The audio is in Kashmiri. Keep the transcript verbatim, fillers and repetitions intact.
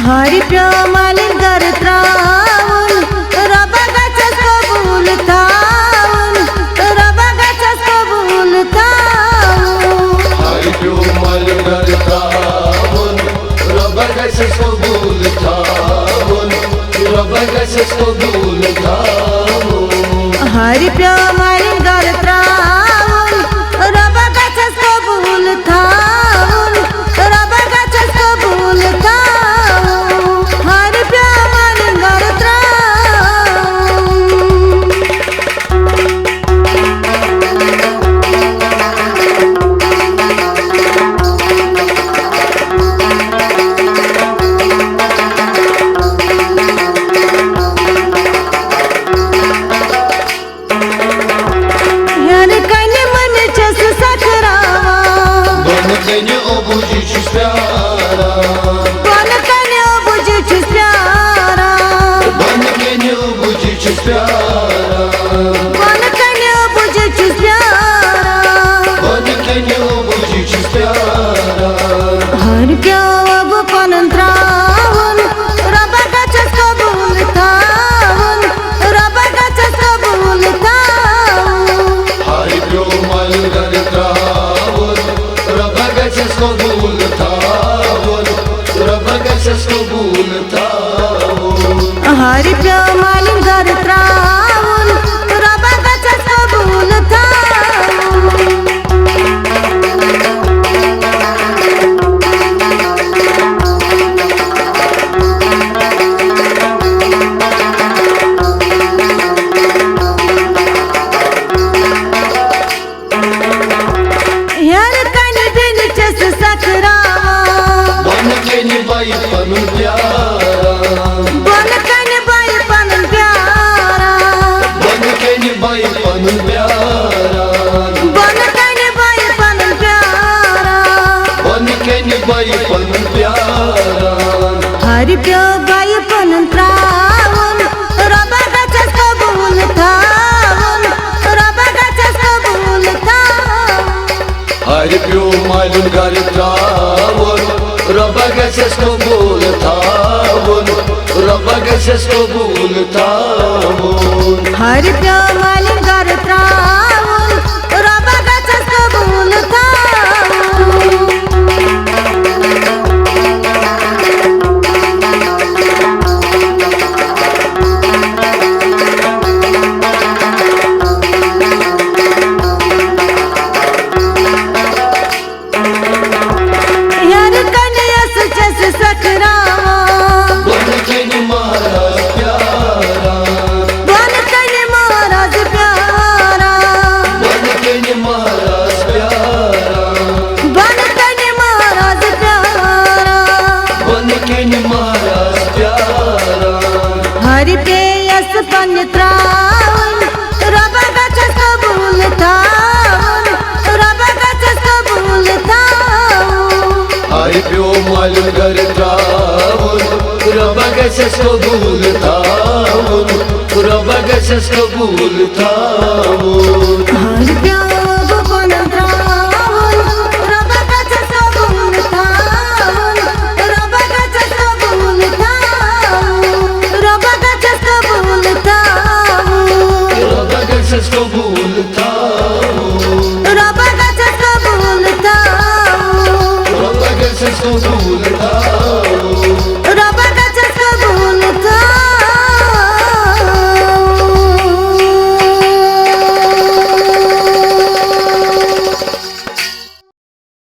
ہارِ پیوٚو مالِن گَرٕ ترٛاوُن، رۄبا گژھٮ۪س قبوٗل تھاوُن، رۄبا گژھٮ۪س قبوٗل تھاوُن۔ ہارِ پیوٚو مالِن گَرٕ ترٛاوُن، رۄبا گژھٮ۪س قبوٗل تھاوُن، رۄبا گژھٮ۪س قبوٗل تھاوُن۔ ہارِ پیوٚو مالِن گَرٕ ترٛاوُن، رۄبا گژھٮ۪س قبوٗل تھاوُن، رۄبا گژھٮ۪س قبوٗل تھاوُن۔ ہارِ پیوٚو مالِن گَرٕ ترٛاوُن۔ ہیٚرٕ کنہِ مٔمہِ چھَس سکراوان۔ بۄنہٕ کنہِ ابوٗجی چھُس پیاران۔ بۄنہٕ کنہِ ابوٗجی چھُس پیاران۔ بۄنہٕ کنہِ ابوٗجی چھُس پیاران۔ بۄنہٕ کنہِ ابوٗجی چھُس پیاران۔ بۄنہٕ کنہِ ابوٗجی چھُس پیاران۔ ہارِ پیوٚو پنُن ترٛاوُن، رۄبا گژھٮ۪س قبوٗل تھاوُن، رۄبا گژھٮ۪س قبوٗل تھاوُن۔ ہارِ پیوٚو مالِن گَرٕ ترٛاوُن، رۄبا گژھٮ۪س قبوٗل تھاوُن، رۄبا گژھٮ۪س قبوٗل تھاوُن۔ ہارِ پیوٚو مالِن گَرٕ ترٛاوُن، رۄبا گژھٮ۪س قبوٗل تھاوُن۔ ہیٚرٕ کنہِ بیٚنہِ چھَس سکراوان۔ بۄنہٕ کنہِ بایہِ پنُن پیاران۔ بۄنہٕ کنہِ بایہِ پنُن پیاران۔ بۄنہٕ کنہِ بایہِ پنُن پیاران۔ بۄنہٕ کنہِ بایہِ پنُن پیاران۔ بۄنہٕ کنہِ بایہِ پنُن پیاران۔ ہارِ پیوٚو بایہِ پنُن ترٛاوُن، رۄبا گژھٮ۪س قبوٗل تھاوُن، رۄبا گژھٮ۪س قبوٗل تھاوُن۔ ہارِ پیوٚو مالِن گَرٕ ترٛاوُن، رۄبا گژھٮ۪س قبوٗل تھاوُن، رۄبا گژھٮ۪س قبوٗل تھاوُن۔ ہارِ پیوٚو مالِن گَرٕ ترٛاوُن، رۄبا گژھٮ۪س قبوٗل تھاوُن۔ ہیٚرٕ کنہِ یۄس چھَس سکراوان۔ بۄنہٕ کنہِ مہراز پیاران۔ بۄنہٕ کنہِ مہراز پیاران۔ بۄنہٕ کنہِ مہراز پیاران۔ بۄنہٕ کنہِ مہراز پیاران۔ بۄنہٕ کنہِ مہراز پیاران۔ ہارِ پیٚیَس پننہِ ترٛاوُن، رۄبا گژھٮ۪س قبوٗل تھاوُن، رۄبا گژھٮ۪س قبوٗل تھاوُن۔ ہارِ پیوٚو مالِن گَرٕ ترٛاوُن، رۄبا گژھٮ۪س قبوٗل تھاوُن، رۄبا گژھٮ۪س قبوٗل تھاوُن۔ ہارِ پیوٚو پنُن ترٛاوُن، رۄبا گژھٮ۪س قبوٗل تھاوُن، رۄبا گژھٮ۪س قبوٗل تھاوُن، رۄبا گژھٮ۪س قبوٗل تھاوُن۔ رۄبا گژھٮ۪س قبوٗل تھاوُن۔ رۄبا گژھٮ۪س قبوٗل تھاوُن۔ رۄبا گژھٮ۪س قبوٗل تھاوُن۔